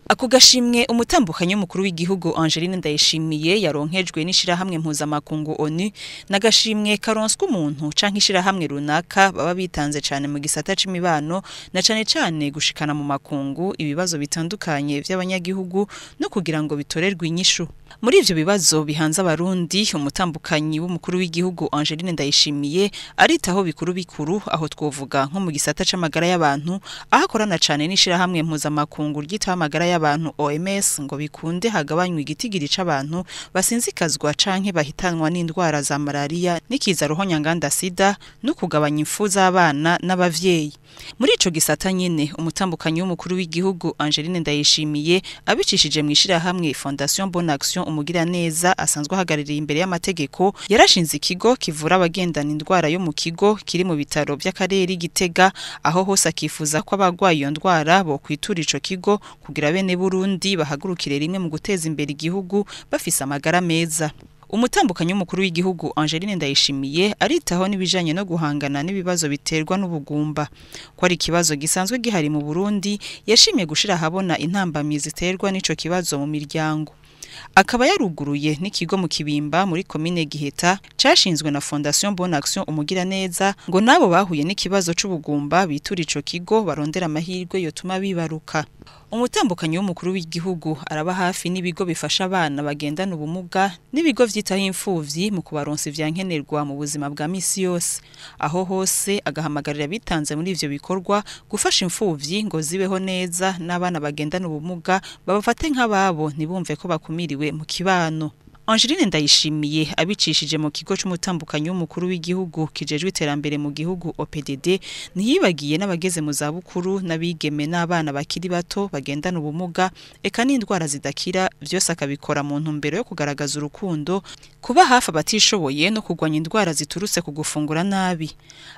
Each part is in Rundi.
Ako gashimwe umutambukanyi w'umukuru w'igihugu Angeline Ndayishimiye yaronkejwe n'ishirahamwe mpuzamakungu ONU, n'agashimwe karonswa umuntu canke ishirahamwe runaka baba bitanze cane mu gisata c'imibano, na cane cane gushikana mu makungu ibibazo bitandukanye vy'abanyagihugu no kugira ngo bitorerwe inyishu. Muri ivyo bibazo bihanze Abarundi, umutambukanyi w'umukuru w'igihugu Angeline Ndayishimiye aritaho bikuru bikuru, aho twovuga nko mu gisata c'amagara y'abantu, aho akorana cane n'ishirahamwe mpuzamakungu ryitaho amagara y'abantu OMS ngo bikunde hagabanywe igitigiri c'abantu basinzikazwa canke bahitanwa n'indwara za malaria n'ikiza ruhonyanganda sida, no kugabanya impfu z'abana n'abavyeyi. Muri ico gisata nyene, umutambukanyi w'umukuru w'igihugu Angeline Ndayishimiye abicishije mw'ishirahamwe Fondation Bonne Action Umugiraneza asanzwe ahagarariye imbere y'amategeko, yarashinze ikigo kivura abagendana indwara yo mu kigo kiri mu bitaro vy'akarere Gitega, aho hose akifuza ko abagwaye iyo ndwara bokwitura ico kigo kugira bene Burundi bahagurukire rimwe mu guteza imbere igihugu bafise amagara meza. Umutambukanyi w'umukuru w'igihugu Angeline Ndayishimiye aritaho n'ibijanye no guhangana n'ibibazo biterwa n'ubugumba. Ko ari ikibazo gisanzwe gihari mu Burundi, yashimye gushira ahabona intambamyi ziterwa n'ico kibazo mu miryango. Akaba yaruguruye n'ikigo mu Kibimba muri komine Giheta cashinzwe na Fondation Bonne Action Umugiraneza, ngo nabo bahuye n'ikibazo c'ubugumba bitura ico kigo barondera amahirwe yotuma bibaruka. Umutambukanyi w'umukuru w'igihugu araba hafi n'ibigo bifasha abana bagendana ubumuga n'ibigo vyitaho imfuvyi mu kubaronsa ivyankenerwa mu buzima bwa misi yose. Aho hose agahamagarira abitanze muri ivyo bikorwa gufasha imfuvyi ngo zibeho neza, n'abana bagendana ubumuga babafate nk'ababo, ntibumve ko bakumiriwe mu kibano. Angeline Ndayishimiye abicishije mu kigo c'umutambukanyi w'umukuru w'igihugu kijejwe iterambere mu gihugu OPDD, ntiyibagiye n'abageze mu zabukuru n'abigeme n'abana bakiri bato bagendana ubumuga eka n'indwara zidakira, vyose akabikora mu ntumbero yo kugaragaza urukundo, kuba hafi abatishoboye no kurwanya indwara ziturutse ku gufungura nabi.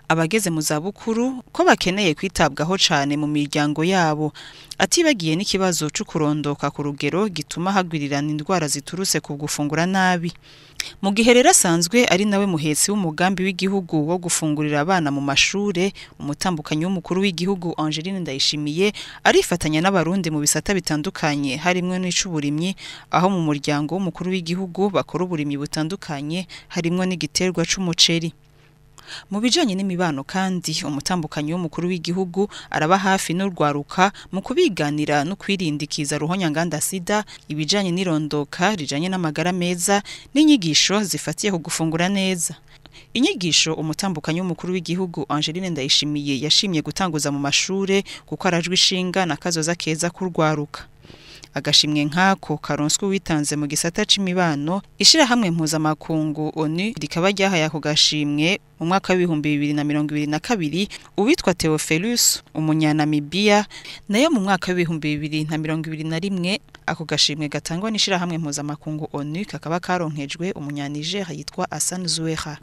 Abageze mu zabukuru ko bakeneye kwitabwaho cane mu miryango yabo, atibagiye n'ikibazo c'ukurondoka ku rugero gituma hagwirirana indwara ziturutse ku gufungura nabi. Mu gihe rero asanzwe ari nawe muhetsi w'umugambi w'igihugu wo gufungurira abana mu mashure, umutambukanyi w'umukuru w'igihugu Angeline Ndayishimiye arifatanya n'Abarundi mu bisata bitandukanye harimwo n'ic'uburimyi, aho mu muryango w'umukuru w'igihugu bakora uburimyi butandukanye harimwo n'igiterwa c'umuceri. Mu bijanye n'imibano kandi, umutambukanyi w'umukuru w'igihugu araba hafi n'urwaruka mu kubiganira no kwirindikiza ruhonyanganda sida, ibijanye n'irondoka rijanye n'amagara meza n'inyigisho zifatiye ku gufungura neza. Inyigisho umutambukanyi w'umukuru w'igihugu Angeline Ndayishimiye yashimye gutanguza mu mashure kuko arajwe ishinga na kazoza keza k'urwaruka. Agashimwe nk'ako karonswe uwitanze mu gisata c'imibano, ishirahamwe mpuzamakungu ONU rikaba ryahaye ako gashimwe mu mwaka w'2022 uwitwa Theophilus umunyanamibiya, nayo mu mwaka w'2021 ako gashimwe gatangwa n'ishirahamwe mpuzamakungu ONU kakaba karonkejwe umunyaniger yitwa Hassan Zouera.